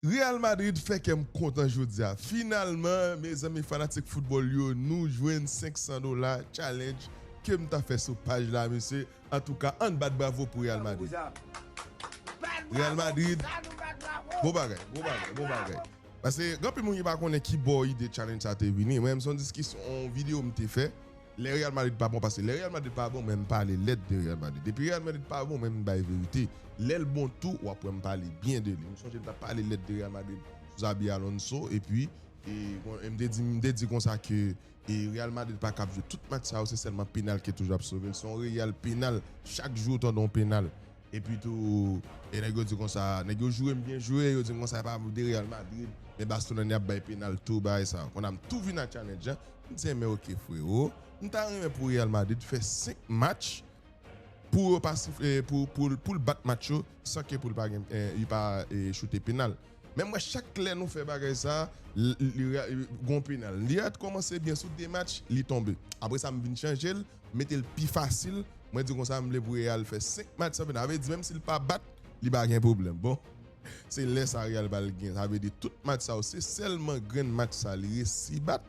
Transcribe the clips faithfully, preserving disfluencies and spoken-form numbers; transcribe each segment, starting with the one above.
Real Madrid fè kè m kontan jodi a. Finalman, mezanmi, fanatik foutbòl yo, nou jwenn senk san dola challenge ke m ta fè sou paj la, mesye. Antouka, ann bat bravo pou Real Madrid. Real Madrid, bon bagay, bon bagay, bon bagay. Paske gen anpil moun ki pa konnen ki bò ide challenge sa te vini. Mwen menm, se yon diskisyon, yon videyo m te fè. Lè Real Madrid pa bon, paske lè Real Madrid pa bon, mwen m pale lèd de Real Madrid. Depi Real Madrid pa bon, mwen m bay verite. Lè l bon tou, w ap wè m pale byen de li. M sonje m t ap pale lèd de Real Madrid sou Xabi Alonso, epi e, bon, e m te di, m te di konsa ke e Real Madrid pa kab jwe tout match sa yo, se sèlman penal ki toujou ap sove l. Se yon Real penal chak jou, w tande yon penal. Epi tou, e nèg yo di konsa, nèg yo joure m byen jwe, yo di m konsa, e pa de Real Madrid, men Barcelona ap bay penal tou, bagay sa. Konn a m tou vin ak challenge an. M di, men oke, frero, m ta renmen pou Real Madrid fè senk match pou yo pa sifle, pou, pou, pou l bat match yo san ke pou l pa gen, eh, li pa, eh, choute penal. Men mwen, chak lè nou fè bagay sa, l- li ra- gon penal. Li rat kòmanse byen sou de match, li tonbe. Apre sa, m vin chanje l, mete l pi fasil. Mwen di konsa, m vle pou Real fè senk match san penal. Sa vle di, menm si l pa bat, li pa gen pwoblèm. Bon, se lè sa Real pral gen. Sa vle di, tout match sa yo, se sèlman grenn match sa li resi bat.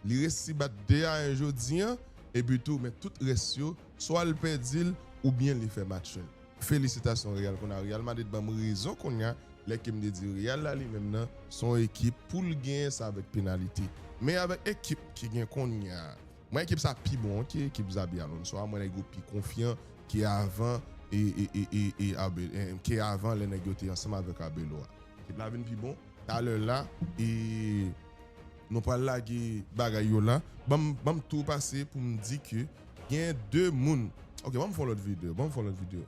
Li resi bat de a en jodi an, epi tou, men tout rès yo, swa l pèdi l, oubyen li fè match nul. Felisitasyon Real, kounye a Real Madrid ban m rezon kounye a, lè ke m te di Real la li menm nan, se yon ekip pou l genyen sa avèk penalite. Men avèk ekip ki gen kounye a, mwen ekip sa pi bon ke ekip Xabi Alonso a, mwen nèg yo pi konfyan ke avan, e, e, e, e, e, Abe- e, ke avan lè nèg yo te ansanm avèk Abelo a. Ekip la vin pi bon, talè la, e nou pral lage bagay yo la. Ban m, ban m tou pase pou m di ke gen de moun. Ok, ban m fè yon lòt videyo, ban m fè yon lòt videyo.